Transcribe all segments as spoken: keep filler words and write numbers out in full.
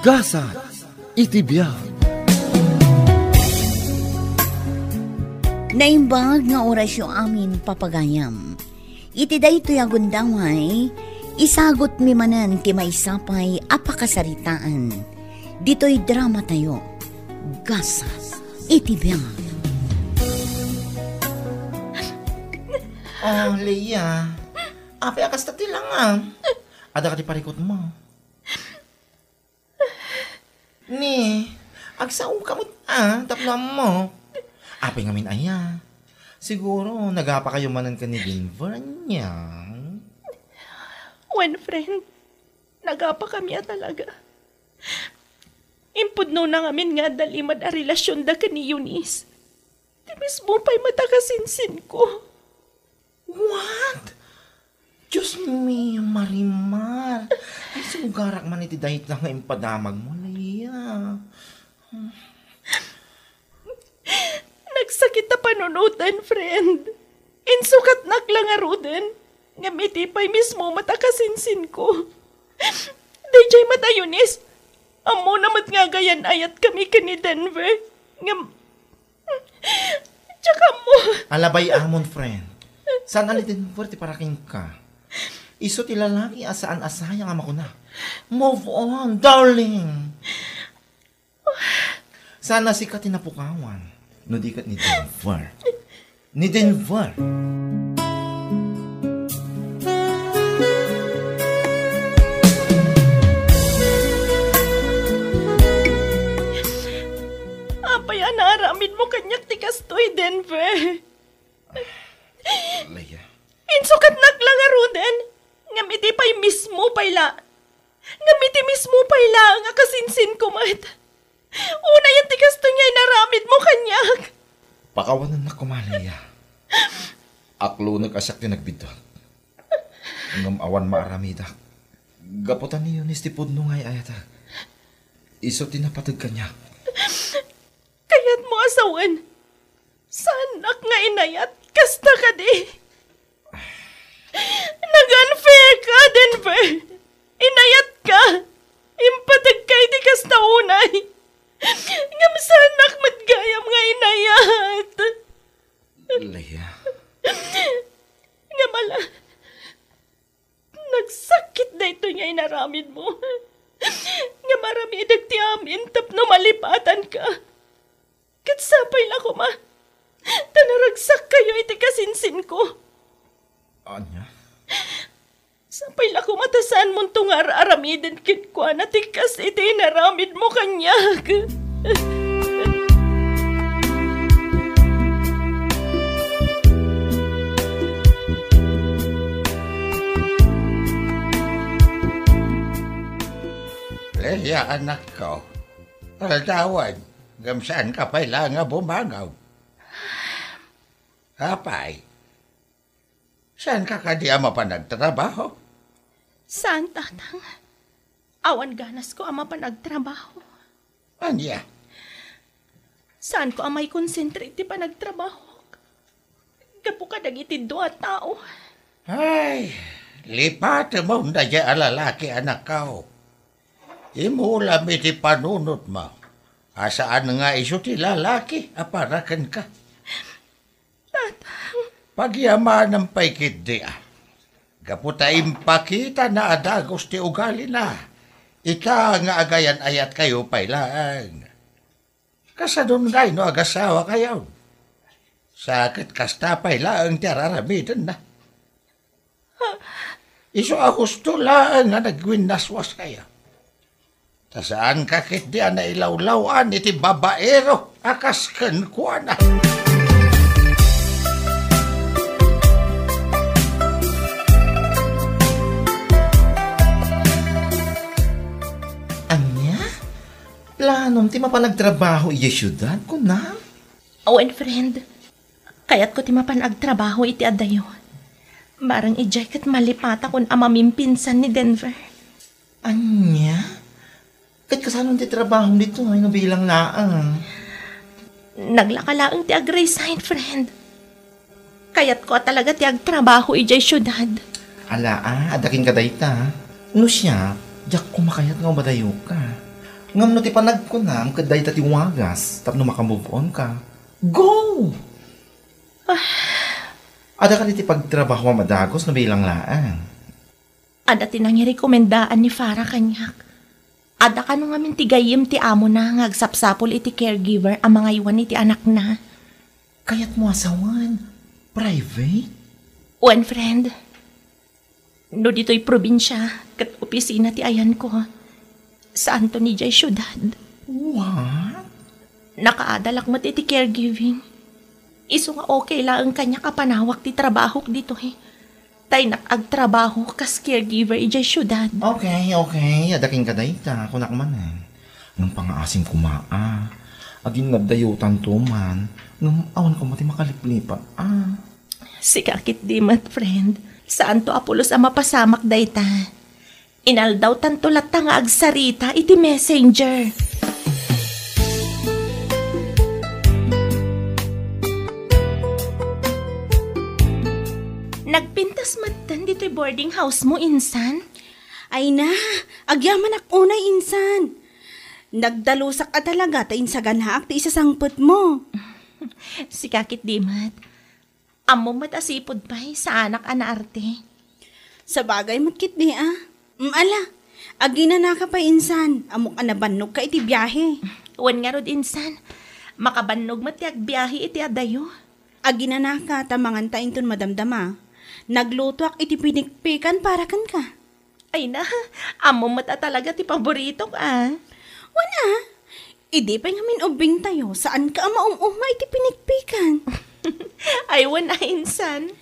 Gasat iti biag. Naimbag nga orasyo amin, papagayam. Iti daytoy a gundaway, isagutmi manen ti maysa pay a pakasaritaan. Ditoy dramatayo, Gasat iti biag. Oh, Leia. Apay a kasta ti langam? Adda kadi parikutmo? Ni, agsaoka met a, tapno ammok. Apay ngamin aya? Siguro, nagapakayo manen ken ni Denver, ania? Wen, friend, nagapakami a talaga. Impudnona ngamin nga adda limed a relasionda ken ni Eunice. Ti mismo pay met a kasinsinko. What? Dios mio, Marimar! Ay, sugarak man iti dayta nga impadamagmo, Leia. Nagsakit a panunoten, friend. Insukatnak la ngaruden, ngem iti pay mismo met a kasinsinko. Daydiay met a Eunice, ammona met nga agayan-ayatkami ken ni Denver, ngem Diak ammo. Alabay amon, friend. Saan a ni Denver ti para kenka? Isu ti lalaki a saan a sayang a makuna, "Move on, darling." Saan a sika ti napukawan, no di ket ni Denver. Ni Denver. Apay a naaramidmo kaniak ti kastoy, Denver? Leia. Insukatnak la ngaruden, ngem iti pay mismo pay la. Ngem iti mismo pay laeng a kasinsinko met. Unayen ti kastoy nga inaramidmo kaniak. Pakawanennak koma, Leia. Aklonek a siak ti nagbiddut. Ngem awan maaramidak. Gapu ta ni Eunice ti pudno nga ay-ayatek. Isu ti napateg kaniak. Kayatmo a sawen, saanak nga inayat, kasta kadi? Nag-unfair ka, Denver. Inayatka. Impategka iti kasta unay. Ngem saanak met gayam nga inayat. Leia. Ngem ala, nagsakit daytoy nga inaramidmo. Ngem aramidek ti amin tapno malipatanka. Ket sapay la koma ta naragsakkayo iti kasinsinko. Ania? Sapay la koma ta saanmonto nga ar-aramiden kenkuana ti kas iti inaramidmo kaniak. Leia, anakko, aldawen, ngem saanka pay la nga bumangaw. Apay, saanka kadi a mapan agtrabaho? Saan, Tatang. Awan ganasko a mapan agtrabaho. Ania? Saanko a maikonsentra iti panagtrabahok gapu kadagiti dua a tao. Ay, lipatemon daydiay a lalaki, anakko. Imulam iti panunotmo a saan nga isu ti lalaki a para kenka. Tatang. Pagyamanem pay ketdi a, gapu ta impakitana a dagus ti ugalina ita nga agayan-ayatkayo pay laeng. Kasadun ngay no agasawakayon? Sa ket kasta pay laeng ti ar-aramidenna. Isu a husto laeng nga nagwinnaswaskayo. Ta saanka ketdi a nailawlaw-an iti babaero a kas kenkuana. Ania? Planom ti mapan agtrabaho idiay siudad, kunam? Awen, friend. Kayatko ti mapan agtrabaho iti adayo. Bareng idiay ket malipatakon a mamimpinsan ni Denver. Ania? Ket kasano ti trabahom ditoy no bilang laeng? Naglaka laeng ti ag-resign, friend. Kayatko a talaga ti agtrabaho idiay siudad. Ala, a, adda kenka dayta. No siak, diak koma kayat nga umadayoka. Ngem no ti panagkunam ket dayta ti wagas tapno makamove on ka, go! Ah. Adda kadi ti pagtrabahoam a dagus no bilang laeng? Adda ti nangirekomendaan ni Farah kaniak. Adda kano ngamin ti gayyem ti amona nga agsapsapul iti caregiver a mangaywan iti anakna. Kayatmo a sawen, private? Wen, friend. No ditoy probinsia, ket opisina ti ayanko. Saanto ni diay siudad. What? Nakaadalak met iti caregiving. Isu nga okay laeng kaniak a panawak ti trabahok ditoy. Tay nak agtrabaho kas caregiver idiay siudad. Okay, okay. Adda kenka dayta, kunak manen. Ngem pangaasim koma a. Aginnaddayotanto man, ngem awan koma ti makaliplipat a. Sika ketdi met, friend. Saanto a pulos a mapasamak dayta. Inaldawtanto latta nga agsarita iti messenger. Nagpintas metten ditoy boarding house mo, insan? Ay na, agyamanak unay, insan. Nagdalusak a talaga ta insaganaak ti isasangpetmo. Sika ketdi met. Ammom met a sipud pay, saanak a naarte. Sabagay met ketdi a. Mm, ala, aginanaka pay insan, ammok a nabannogka iti biahe. Wen ngarud insan, makabannog met ti agbiahe iti adayo. Aginanaka ta manganta inton madamdama. Naglutoak iti pinikpikan para kenka. Ay na, ammom met a talaga ti paboritok a. Wen a, idi pay ngamin ubbingtayo, saanka a maum-uma iti pinikpikan. Ay, wen a insan.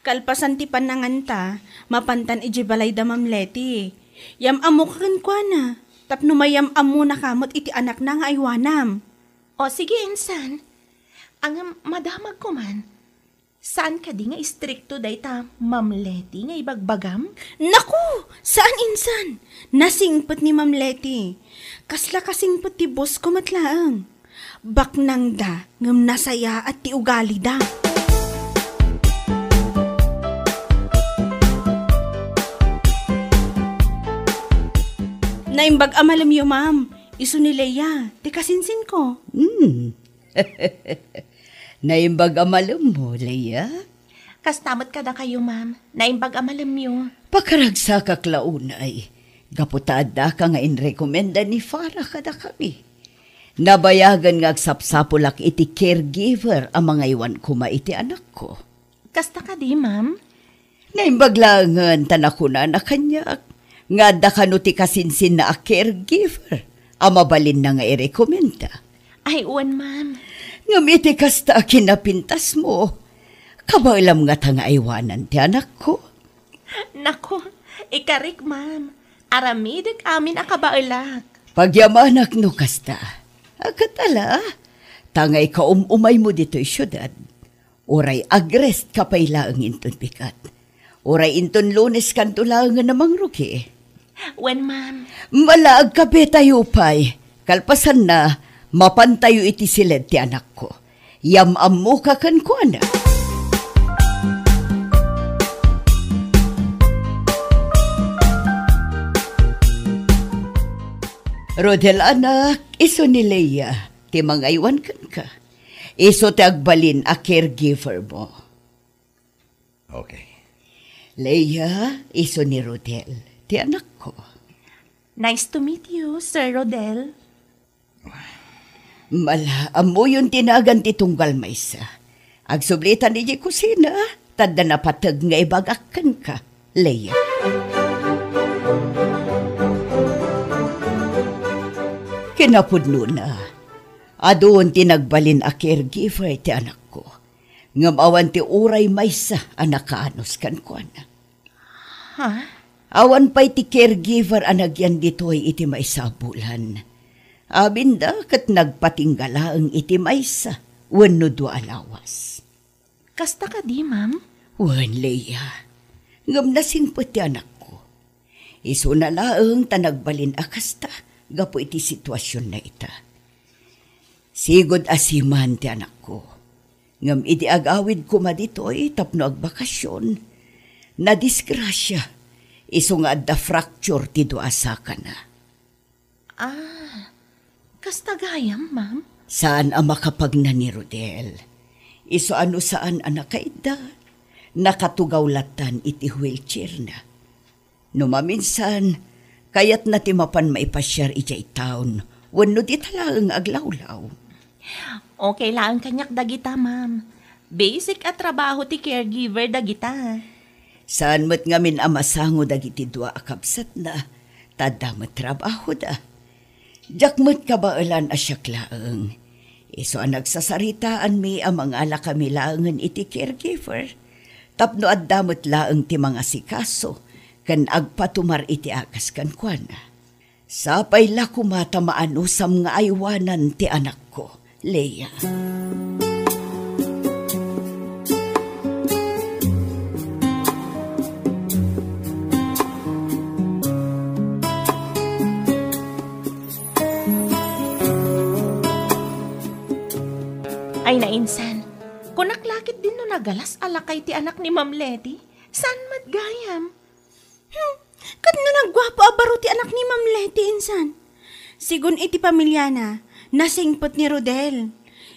Kalpasan ti pannanganta, mapantan idiay balay da Ma'am Leti. Yam-ammoka kenkuana, tapno mayam-ammonaka met iti anakna nga aywanam. O, sige, insan. Ngem madamagko man. Saan kadi nga istrikto dayta Ma'am Leti nga ibagbagam? Naku! Saan insan! Nasingpet ni Ma'am Leti. Kasla kasingpet ti boss ko met laeng. Baknangda ngem nasayaat ti ugalida. Naimbag a malemyo, ma'am. Isu ni Leia, ti kasinsinko. Hmm. Naimbag a malemmo, Leia? Kasta met kadakayo, ma'am. Naimbag a malemyo. Pakaragsakak la unay, gapu ta addaka nga inrekomenda ni Farah kadakami. Nabayagen nga agsapsapulak iti caregiver a mangaywan koma iti anakko. Kasta kadi, ma'am? Naimbag laengen ta nakunana kaniak nga adda kano ti kasinsinna a caregiver a mabalinna nga irekomenda. Ay, wen, ma'am. Ngem iti kasta a kinapintasmo, kabaelam ngata nga aywanan ti anakko? Naku, ikarik, ma'am. Aramidek amin a kabaelak. Pagyamanak no kasta. A, ket ala, ta nga ikaum-umaymo ditoy siudad. Uray agrest ka pay laeng inton bigat. Uray inton Lunes kanto laengen a mangrugi. Wen, ma'am. Malaag kabetayo pay. Kalpasanna, mapantayo iti siled ti anakko. Yam-ammoka kenkuana. Rodel, anak, isu ni Leia ti mangaywan kenka. Isu ti agbalin a caregiver mo. Okay. Leia, isu ni Rodel ti anakko. Nice to meet you, Sir Rodel. Mala, ammoyon ti nagan ti tunggal maysa. Agsublitan idiay kusina, ta adda napateg nga ibagak kenka, Leia. Kinapudnona, adun ti nagbalin a caregiver ti anakko. Ngem awan ti uray maysa a nakaanus kenkuana. Ha? Awan pay ti caregiver a nagyan ditoy iti maysa a bulan. Aminda ket nagpatingga laeng iti maysa wenno dua a lawas. Kasta kadi, ma'am? Wen, Leia. Ngem nasingpet ti anakko. Isuna laeng ta nagbalin a kasta gapu iti situasionna ita. Sigud a siman ti anakko. Ngem idi agawid koma ditoy tapno agbakasyon, nadisgrasia, isu nga adda fracture ti dua a sakana. Ah. Kasta gayam, ma'am? Saan a makapagna ni Rodel. Isu a no saan a nakaidda, nakatugaw lattan iti wheelchairna. No maminsan, kayatna ti mapan maipasiar idiay town wenno dita laeng aglawlaw. Okay laeng kaniak dagita, ma'am. Basic a trabaho ti caregiver dagita. Saan met ngamin a masango dagiti dua a kabsatna, ta adda met trabahoda. Diak met kabaelan a siak laeng. Isu a nagsasaritaanmi a mangalakami laengen iti caregiver, tapno adda met laeng ti mangasikaso ken agpatumar iti agas kenkuana. Sapay la koma ta maanusam nga aywanan ti anakko, Leia. Ay, nainsan. Kunak la ketdin no nagalas a lakay ti anak ni Ma'am Leti. Saan met gayam? Hmm, ket no nagguapo a baro ti anak ni Ma'am Leti insan? Sigun iti pamiliana, nasingpet ni Rodel.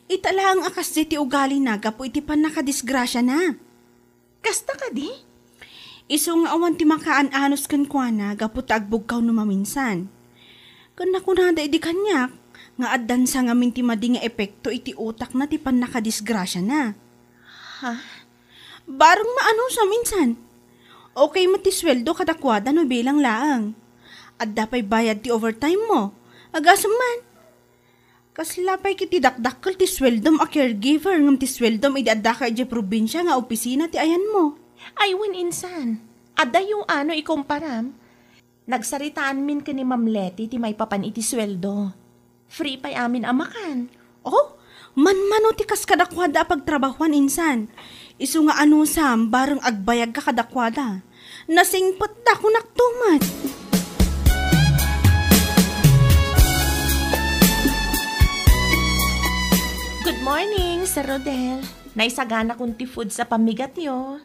Ita laeng a kasdi ti ugalina gapu iti pannakadisgrasiana. Kasta kadi? Isu nga awan ti makaan-anos kenkuana gapu ta agbugkaw no maminsan. Ken nakunada idi kaniak nga addan sa ngamin ti madi nga epekto iti utakna ti pannakadisgrasiana. Ha? Bareng maanusam insan. Okay met ti sueldo kadakuada no bilang laeng. Adda pay bayad ti overtime mo. Agasem man. Kasla pay ket ti dakdakkel ti sueldom a caregiver ngem ti sueldom idi addaka idiay probinsia nga opisina ti ayanmo. Ay wen insan. Adayo a no ikumparam. Nagsaritaanmin ken ni Ma'am Leti ti maipapan iti sueldo. Free pay amin a makan. Oh, manmano ti kas kadakuada a pagtrabahuan insan. Isu nga anusam, bareng agbayagka kadakuada. Nasingpetda kunak to met. Good morning, Sir Rodel. Naisaganakon ti foods a pammigatyo.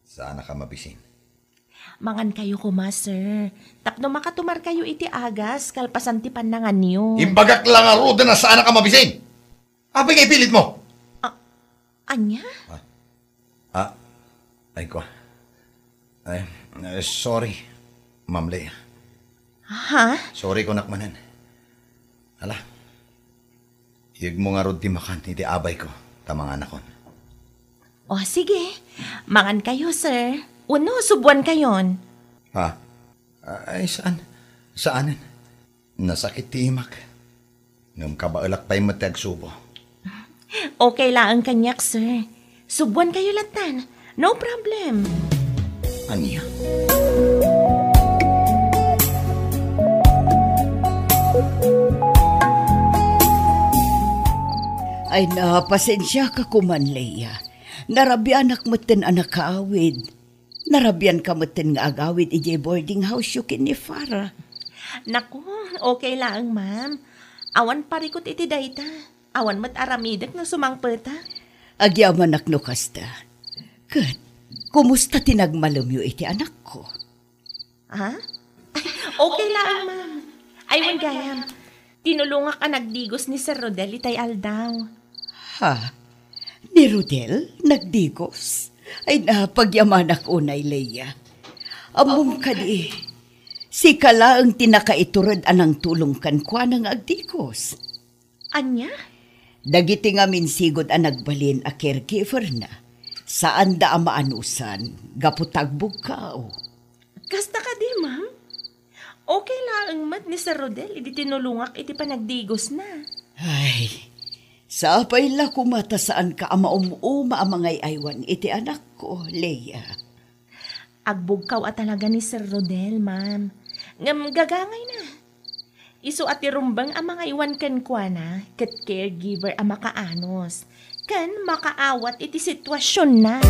Saanak a mabisin. Mangankayo koma, sir. Tapno makatumarkayo iti agas, kalpasan ti pannanganyo. Imbagak la ngaruden a saanak a mabisin! Apay nga ipilitmo? Ah, ania? Ah, ah, ay ko. Ay, eh, sorry, Ma'am Lea. Ha? Sorry kunak manen. Ala, iyegmo ngarud ti makan iti abayko, ta manganakon. O, sige. Mangankayo, sir. Wenno, subuankayon. Ha? Ay, saan? Saanen? Nasakit ti imak. Ngem kabaelak pay met ti agsubo. Okay laeng kaniak, sir. Subuankayo lattan. No problem. Ania? Ay, napasensiaka koman, Leia. Narabianak metten a nakaawid. Narabianka metten nga agawid idiay boarding house-yo ken ni Farah. Naku, okay laeng, ma'am. Awan parikut iti dayta. Awan met aramidek no sumangpetak. Agyamanak no kasta. Ket, kumusta ti nagmalemyo iti anakko? Ha? Okay laeng, ma'am. Ay, wen gayam. Tinulongak a nagdigos ni Sir Rodel itay aldaw. Ha? Ni Rodel? Nagdigos? Ay, napagyamanak unay, Leia. Ammom kadi, sika laeng ti nakaitured a nangtulong kenkuana nga agdigos. Ania? Dagiti ngamin sigud a nagbalin a caregiver-na, saanda a maanusan gapu ta agbugkaw. Kasta kadi, ma'am? Okay laeng met ni Sir Rodel idi tinulongak iti panagdigosna. Ay, sapay la koma ta saanka a maum-uma a mangay-aywan iti anakko, Leia. Agbugkaw a talaga ni Sir Rodel, ma'am. Ngem gagangayna. Isu a ti rumbeng a mangaywan kenkuana ket caregiver a makaanus ken makaawat iti situasionna.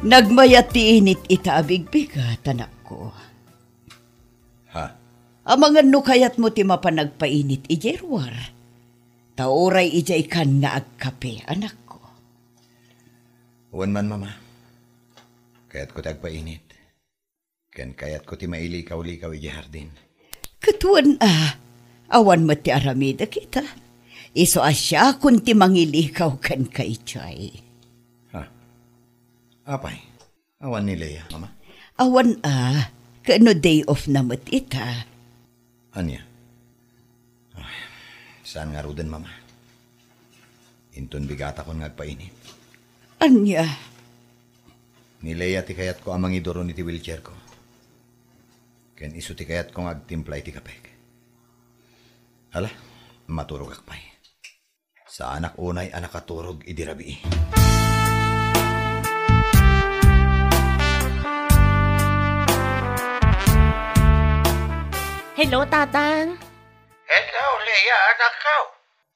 Nagmayat ti init ita a bigbigat, anakko. Ha? Amangan no kayatmo ti mapan agpainit idiay ruar. Ta uray idiay kan nga agkape, anakko. Wen man, Mama. Kayatko ti agpainit. Ken kayatko ti mailikaw-likaw idiay hardin. Ket wen a, awan met ti aramidek ita. Isu a siakon ti mangilikaw kenka idiay. Ha? Apay? Awan ni Lea, Mama? Awan a, ket no day off na met ita. Ania? Ay, saan ngaruden, Mama? Inton bigatakon nga agpainit. Ania? Ni Lea ti kayatko a mangiduron iti wheelchairko. Ken isu ti kayatko nga agtimpla iti kapek. Hala, maturogak pay. Saanak unay a nakaturog idi rabii. Hello, Tatang. Hello, Lea, anakko.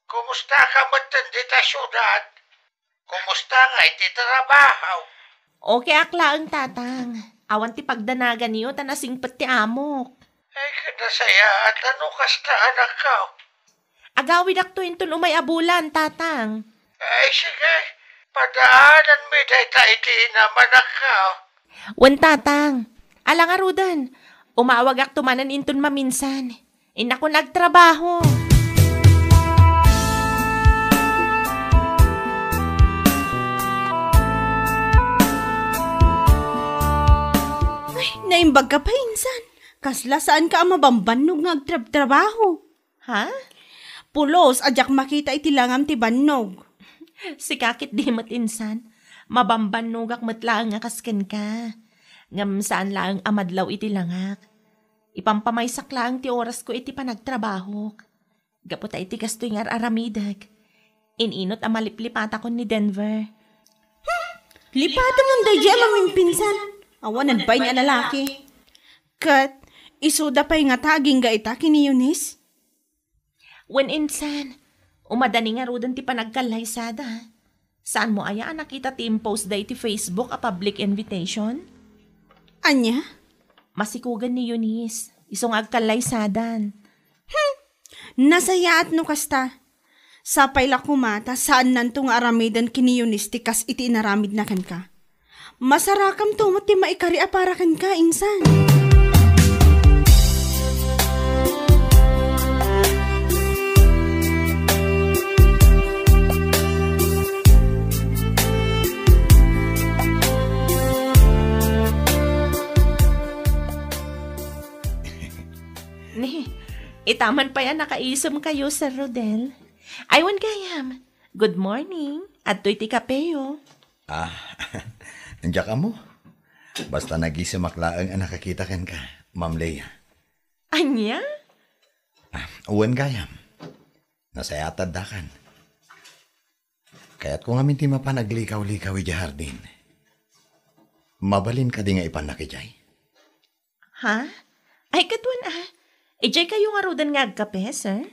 Kumusta ka met dita siudad? Kumusta ngay ti trabaho? Okay ak laeng, Tatang. Awan ti pagdanaganyo ta nasingpet ti amok. Ay, ket nasayaat no kasta, anakko. Agawidakto inton umay a bulan, Tatang. Ay, sige. Padaananmi dayta iti inam, anakko. Wen, Tatang. Ala ngaruden, umawagakto manen inton maminsan. Innakon agtrabaho. Ay, naimbag ka pa, insan. Kasla saan ka a mabambannog nga agtrabtrabaho? Ha? Pulos a diak makita iti langam ti bannog. Sika ket di met, insan. Mabambannogak met laeng a kas kenka. Ngem saan laeng a madlaw iti langak. Ipampamaysak laeng ti orasko iti panagtrabahok. Gapu ta iti kastoy nga ar-aramidek, in-inut a maliplipatakon ni Denver. Hmm, lipatam daydiay a mamimpinsan. Awanan pay ni a lalaki. Ket, isuda pay ngata agingga ita ken ni Eunice? Wen, insan, umadani ngaruden ti panagkallaysada. Saanmo aya a nakita ti impost da iti Facebook a public invitation? Ania? Masikugan ni Eunice, isu nga agkallaysadan. Hmm, nasayaat no kasta. Sapay la koma ta saannanto nga aramiden ken ni Eunice ti kas iti inaramidna kenka. Masarakamto met ti maikari a para kenka, insan. Ni, itaman pay a nakaisem kayo, Sir Rodel. Ay, wen gayam. Good morning. Adtoy ti kapeyo. Ah, diak ammo. Basta nagisemak laeng a nakakita kenka, Ma'am Lea. Ania? Ah, wen gayam. Nasayaat addakan. Kayatko ngamin ti mapan aglikaw-likaw idiay hardin. Mabalin kadi nga ipannak idiay? Ha? Ay, ket wen a. Idiay kayo ngaruden nga agkape, sir?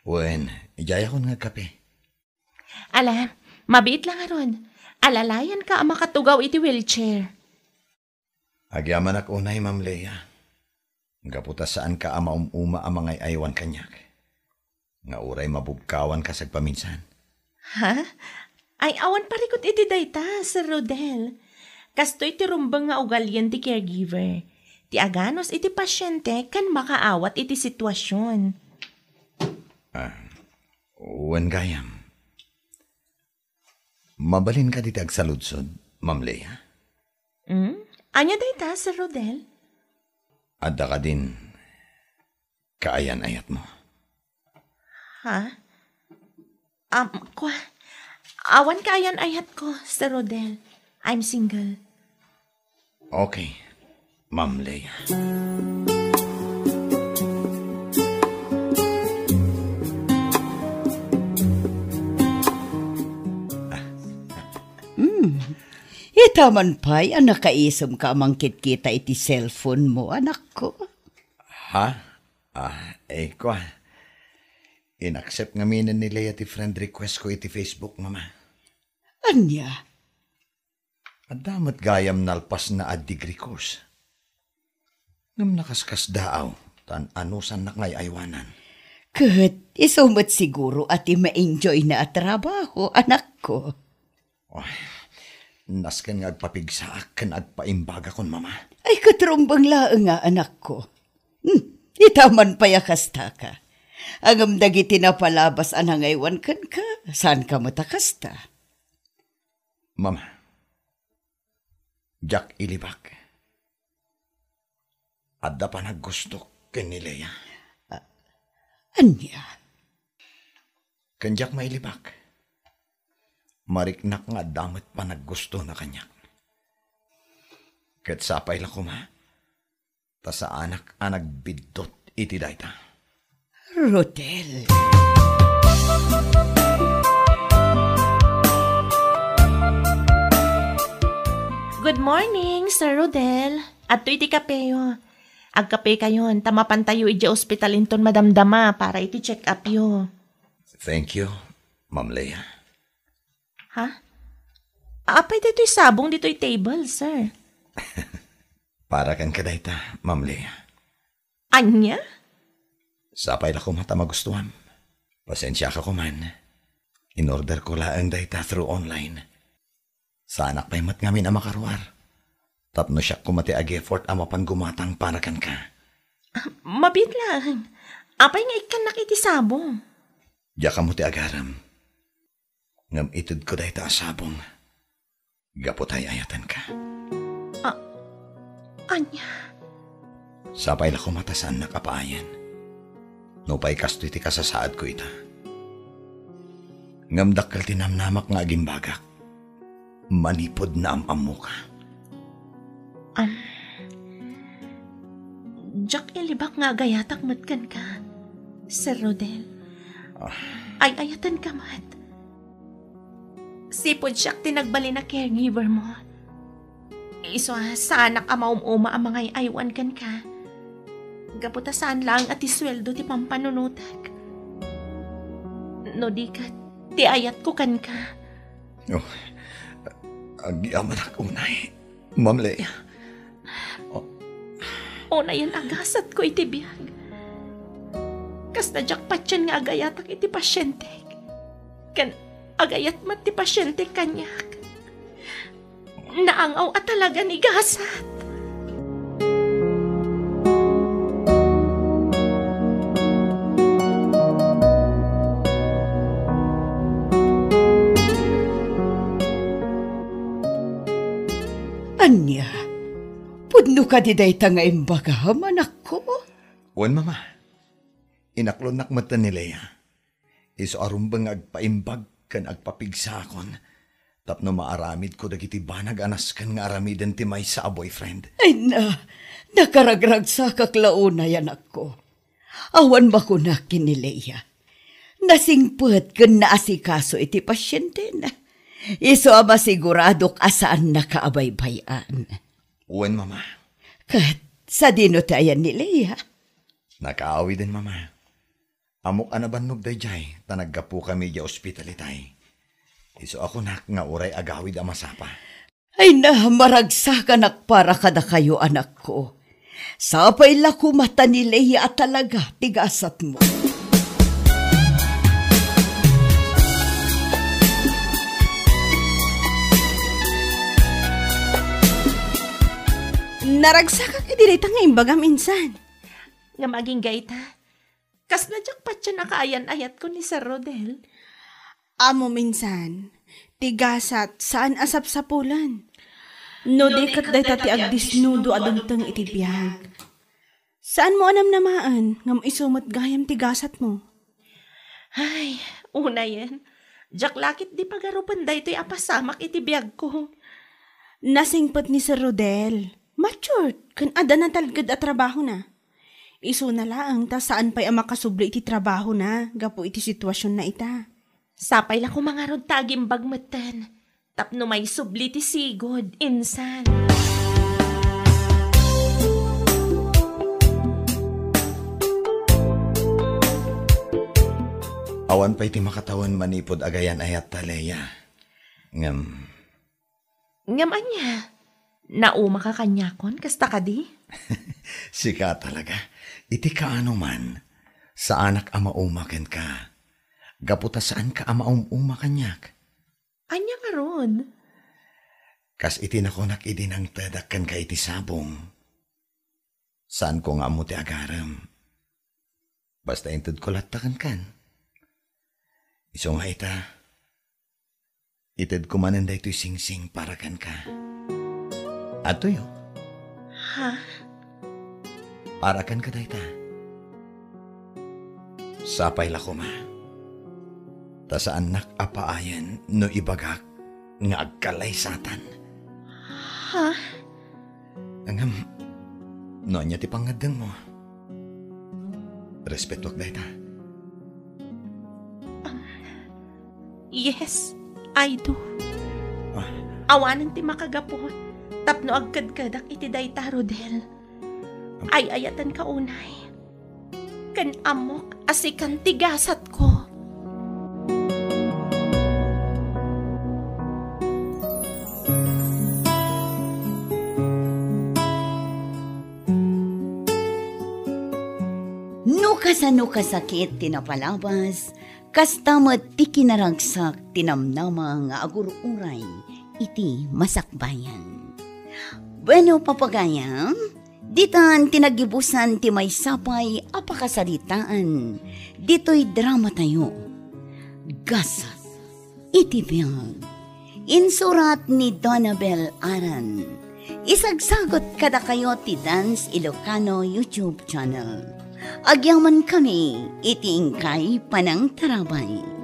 Wen, idiayakon nga agkape. Ala, mabiit la ngarud. Alalayanka a makatugaw iti wheelchair. Agyamanak unay, Ma'am Lea. Gapu ta saanka a maum-uma a mangay-aywan kaniak. Nga uray mabubkawanka sagpaminsan. Ha? Ay, awan parikut iti dayta, Sir Rodel. Kastoy ti rumbeng nga ugalien ti caregiver. Ti aganus iti pasiente ken makaawat iti situasion. Ah, wen gayam. Mabalin kadi ti agsaludsod, Ma'am Lea? Hmm? Ania dayta, Sir Rodel? Adda kadin kaayan-ayatmo? Ha? Um, kwa, awan kaayan-ayatko, Sir Rodel. I'm single. Okay, Ma'am Lea. Hmm. Ita man pay a nakaisemka a mangkitkita iti cellphone mo, anakko. Ha? Ah, eh, kwa. In-accept ngaminen ni Lea ti friend request ko iti Facebook, Mama. Ania? Adda met gayam nalpasna a degree course. Ngem nakaskasdaaw, tan anusannak nga ay-aywanan. Ket isu met siguro a ti ma-enjoyna a trabaho, anakko. Ay, Nasken nga agpapigsaak ken agpaimbagakon, Mama. Ay, ket rumbeng laeng nga anakko. Hmm, ita man pay a kastaka. Ngem dagiti napalabas a nangaywan kenka, saanka met a kasta. Mama, diak ilibak. Adda panaggustok ken ni Lea. A-, ania? Ken diak mailibak. Mariknak nga adda met panaggustona kaniak. Ket sapay la koma, ta saanak a nagbiddut iti dayta. Rodel. Good morning, Sir Rodel. Adtoy ti kapeyo. Agkapekayon, ta mapantayo idiay ospital inton madamdama para iti check-upyo. Thank you, Ma'am Lea. Ha? Apay daytoy sabong ditoy table, sir? Para kenka dayta, Ma'am Lea. Ania? Sapay la koma ta magustuam. Pasensiaka koman. In-order ko laeng dayta through online. Saanak pay met ngamin a makaruar. Tapno siak koma ti ag-effort a mapan gumatang para kenka. Ah, mabiit laeng. Apay nga ikkannak iti sabong? Diak ammo ti agarem. Ngem itedko dayta a sabong gapu ta ay-ayatenka. A-, ania? Sapay la koma ta saannak a paayen. Nupay kastoy ti kasasaadko ita. Ngem dakkel ti namnamak nga agimbagak. Manipud naam-ammoka. Am, diak ilibak nga agayatak met kenka, Sir Rodel. Ah. Ay-ayatenka met. Sipud siak ti nagbalin a caregiver mo. Isu a saanak a maum-uma a mangay-aywan kenka. Gapu ta saan laeng a ti sueldo ti pampanunotek. No di ket, ti ayatko kenka. Oh, agyamanak unay, Ma'am Lea. Oh. Unayen a gasatko iti biag. Kasla diak patien nga agayatak iti pasientek. Ken agayat met ti pasientek kaniak. Naangaw a talaga ni gasat. Ania? Pudno kadi dayta nga imbagam, anakko? Wen, Mama. Inaklonnak metten ni Lea. Isu a rumbeng nga agpaimbag ken agpapigsaakon tapno maaramidko dagiti banag a nasken nga aramiden ti maysa a boyfriend. Ay na, nakaragragsakak la unay, anakko. Awan makunak ken ni Lea. Nasingpet ken naasikaso iti pasientena. Isu a masiguradok a saannaka a baybay-an. Wen, Mama. Ket sadino ti ayan ni Lea? Nakaawiden, Mama. Ammok a nabannog daydiay ta naggapukami idiay ospital itay. Isu a kunak nga uray agawid a masapa. Ay na, maragsakanak para kadakayo, anakko. Sapay la koma ta ni Lea a talaga ti gasatmo. Naragsakak iti dayta nga imbagam, insan. Ngem agingga ita, kasla diak patien a kaayan-ayatko ni Sir Rodel. Ammom, insan, ti gasat saan a sapsapulen. No di ket dayta ti agdisnudo a dumteng iti biag. Saanmo a namnamaen ngem isu met gayam ti gasatmo. Ay, unayen, diak la ketdi pagarupen daytoy a pasamak iti biagko. Nasingpet ni Sir Rodel. Matured ken adda natalged a trabahona. Isuna laeng ta saan pay a makasubli iti trabahona gapu iti situasionna ita. Sapay la koma ngarud ta agimbag metten tapno maisubli ti sigud, insan. Awan pay ti makatawen manipud agayan-ayatta, Lea. Ngem, Ngem ania? Naumaka kaniakon, kasta kadi? Sika talaga. Iti kaano man, saanak a mauma kenka. Gapu ta saanka a maum-uma kaniak. Ania ngarud? Kas iti nakunak idi nangtedak kenka iti sabong, saanko nga ammo ti agarem. Basta intedko latta kenkan. Isu nga ita, itedko manen daytoy singsing para kenka. Adtoyo. Ha? Para kenka dayta. Sapay la koma. Ta saannak a paayen no ibagak nga agkalaysatan. Ha? Ngem, no ania ti pangngeddengmo? Respetoak dayta. Yes, I do. Ah. Awanen ti makagapu tapno agkedkedak iti dayta, Rodel. Ay-ayatenka unay. Ken ammok a sikan ti gasatko. No kasano kasakit ti napalabas, kasta met ti kinaragsak ti namnama nga agur-uray iti masakbayan. Bueno, papagayam, ditan ti nagibusan ti maysa pay a pakasaritaan ditoy dramatayo. Gasat iti biag. Insurat ni Donabel Aran. Isagsagut kadakayo ti Dance Ilocano YouTube channel. Agyamankami iti inkay panangtarabay.